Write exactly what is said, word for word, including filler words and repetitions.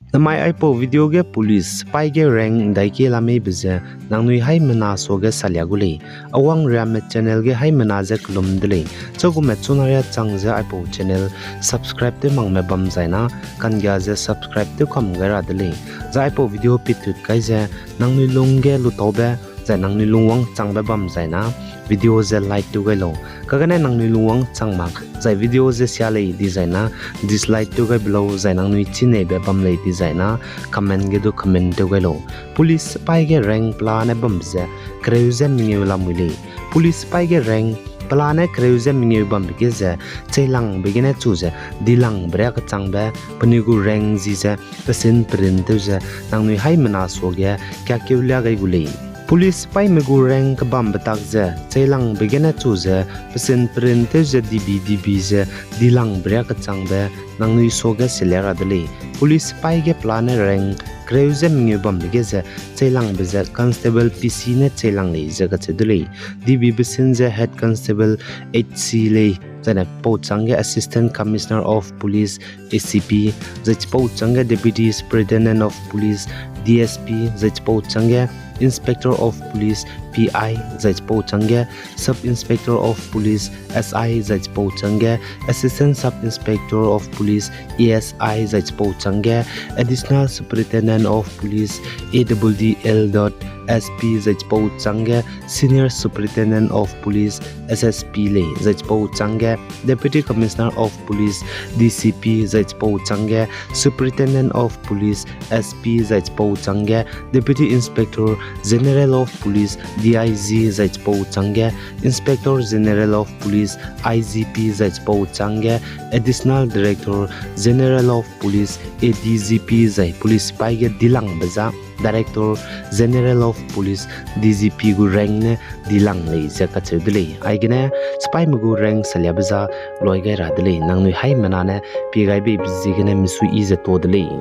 Namai aipau video ge police sipai ge rank ’ndaike la meibe ze nangnui haimena suage salia gu lei. Awang Riame channel ge haimena ze kelum de lei. Chaugume chuna riâ chang ze aipau channel subscribe tew makme bam zai na, kanggia ze subscribe tew kam gai ra de lei. Zai aipau video pitut kai ze nangnui lung ge lutaube, zai nangnui lungwang changbe bam zai na, video ze like tew gai lau. Kagane nangnui lungwang chang mak, zai video ze sia lei di zai na, dislike tew gaibe lau, zai nangnui chineibe bam lei di zai na, comment ge du comment tew gai lau. Police sipai ge rank pelane bambe ze kereu ze mengeu lamui lei. Police sipai ge rank pelane kereu ze mengeu bambe ge ze, cheilangbe gene chu ze dilangbe riâ kechangbe, penui gu rank zi ze pesin perin tew ze nangnui haimena suage kiakeu lia gai gu lei. Police sipaime gu rank kebambe tak ze cheilangbe gene chu ze pesin perin tew ze dibi dibi ze dilangbe riâ kechangbe nangnui suage salia ra de lei. Police sipai ge pelane rank kereu ze mengeu bambe ge ze cheilangbe ze Constable P C ne cheilang lei ze kacheu de lei. Dibibe sin ze Head Constable H C lei, zai ne chipau chângge Assistant Commissioner of Police, A C P, zai chipau chângge Deputy Superintendent of Police, D S P, zai chipau chângge Inspector of Police, P I, zai chipau chângge Sub Inspector of Police, S I, zai chipau chângge Assistant Sub Inspector of Police, A S I, zai chipau chângge Additional Superintendent of Police, A D D L dot S P, zai chipau chângge Senior Superintendent of Police, S S P lei, zai chipau chângge Deputy Commissioner of Police, D C P, zai chipau chângge Superintendent of Police, S P, zai chipau chângge Deputy Inspector General of Police, D I G, zai chipau chângge Inspector General of Police, I G P, zai chipau chângge Additional Director General of Police, A D G P, zai police sipai ge dilangbe za Director General of Police, D G P gu rank ne dilang lei ze kacheu de lei. Aigene sipaime gu rank saliabe za loi gai ra de lei. Nangnui haimena ne pie gai beibe ziegene mesuiyi ze to de lei.